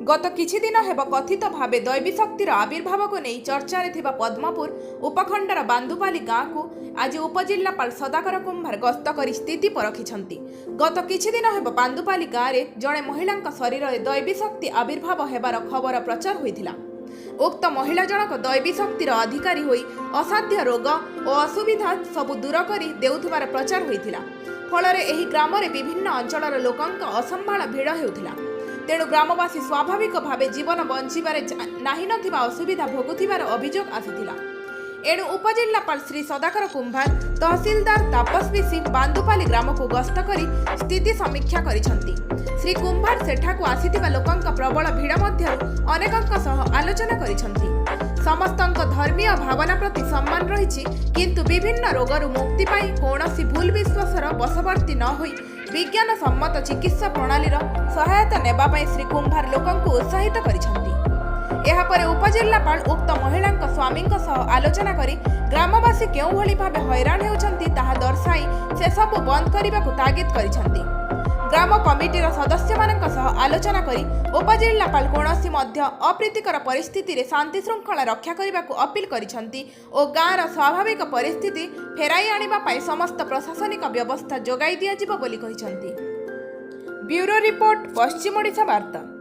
ଗତ କିଛି ଦିନ ହେବ କଥିତ ଭାବେ ଦୈବୀ ଶକ୍ତିର ଆବିର୍ଭାବକୁ ନେଇ ଚର୍ଚ୍ଚାରେ ଥିବା ପଦ୍ମପୁର ଉପଖଣ୍ଡର ବାନ୍ଧୁପାଲି ଗାଁକୁ ଆଜି ଉପଜିଲ୍ଲାପାଳ ସଦାକର କୁମ୍ଭାର ଗସ୍ତ କରି ସ୍ଥିତି ପରଖିଛନ୍ତି। ଗତ କିଛି ଦିନ ହେବ ବାନ୍ଧୁପାଲି ଗାଁରେ ଜଣେ ମହିଳାଙ୍କ ଶରୀରରେ ଦୈବୀ ଶକ୍ତି ଆବିର୍ଭାବ ହେବାର ଖବର ପ୍ରଚାର ହୋଇଥିଲା। ଉକ୍ତ ମହିଳା ଜଣକ ଦୈବୀ ଶକ୍ତିର ଅଧିକାରୀ ହୋଇ ଅସାଧ୍ୟ ରୋଗ ଓ ଅସୁବିଧା ସବୁ ଦୂର କରି ଦେଉଥିବାର ପ୍ରଚାର ହୋଇଥିଲା। ଫଳରେ ଏହି ଗ୍ରାମରେ ବିଭିନ୍ନ ଅଞ୍ଚଳର ଲୋକଙ୍କ ଅସମ୍ଭାଳ ଭିଡ଼ ହେଉଥିଲା। ତେଣୁ ଗ୍ରାମବାସୀ ସ୍ୱାଭାବିକ ଭାବେ ଜୀବନ ବଞ୍ଚିବାରେ ନାହିଁ ନଥିବା ଅସୁବିଧା ଭୋଗୁଥିବାର ଅଭିଯୋଗ ଆସିଥିଲା। ଏଣୁ ଉପଜିଲ୍ଲାପାଳ ଶ୍ରୀ ସଦାକର କୁମ୍ଭାର, ତହସିଲଦାର ତାପସ ବିଶି ବାନ୍ଦୁପାଲି ଗ୍ରାମକୁ ଗସ୍ତ କରି ସ୍ଥିତି ସମୀକ୍ଷା କରିଛନ୍ତି। ଶ୍ରୀ କୁମ୍ଭାର ସେଠାକୁ ଆସିଥିବା ଲୋକଙ୍କ ପ୍ରବଳ ଭିଡ଼ ମଧ୍ୟରୁ ଅନେକଙ୍କ ସହ ଆଲୋଚନା କରିଛନ୍ତି। ସମସ୍ତଙ୍କ ଧର୍ମୀୟ ଭାବନା ପ୍ରତି ସମ୍ମାନ ରହିଛି, କିନ୍ତୁ ବିଭିନ୍ନ ରୋଗରୁ ମୁକ୍ତି ପାଇଁ କୌଣସି ଭୁଲ ବିଶ୍ୱାସର ବଶବର୍ତ୍ତୀ ନ ହୋଇ ବିଜ୍ଞାନ ସମ୍ମତ ଚିକିତ୍ସା ପ୍ରଣାଳୀର ସହାୟତା ନେବା ପାଇଁ ଶ୍ରୀ କୁମ୍ଭାର ଲୋକଙ୍କୁ ଉତ୍ସାହିତ କରିଛନ୍ତି। ଏହାପରେ ଉପଜିଲ୍ଲାପାଳ ଉକ୍ତ ମହିଳାଙ୍କ ସ୍ୱାମୀଙ୍କ ସହ ଆଲୋଚନା କରି ଗ୍ରାମବାସୀ କେଉଁଭଳି ଭାବେ ହଇରାଣ ହେଉଛନ୍ତି, ତାହା ଦର୍ଶାଇ ସେସବୁ ବନ୍ଦ କରିବାକୁ ତାଗିଦ କରିଛନ୍ତି। ଗ୍ରାମ କମିଟିର ସଦସ୍ୟମାନଙ୍କ ସହ ଆଲୋଚନା କରି ଉପଜିଲ୍ଲାପାଳ କୌଣସି ମଧ୍ୟ ଅପ୍ରୀତିକର ପରିସ୍ଥିତିରେ ଶାନ୍ତିଶୃଙ୍ଖଳା ରକ୍ଷା କରିବାକୁ ଅପିଲ କରିଛନ୍ତି ଓ ଗାଁର ସ୍ୱାଭାବିକ ପରିସ୍ଥିତି ଫେରାଇ ଆଣିବା ପାଇଁ ସମସ୍ତ ପ୍ରଶାସନିକ ବ୍ୟବସ୍ଥା ଯୋଗାଇ ଦିଆଯିବ ବୋଲି କହିଛନ୍ତି। ବ୍ୟୁରୋ ରିପୋର୍ଟ, ପଶ୍ଚିମ ଓଡ଼ିଶା ବାର୍ତ୍ତା।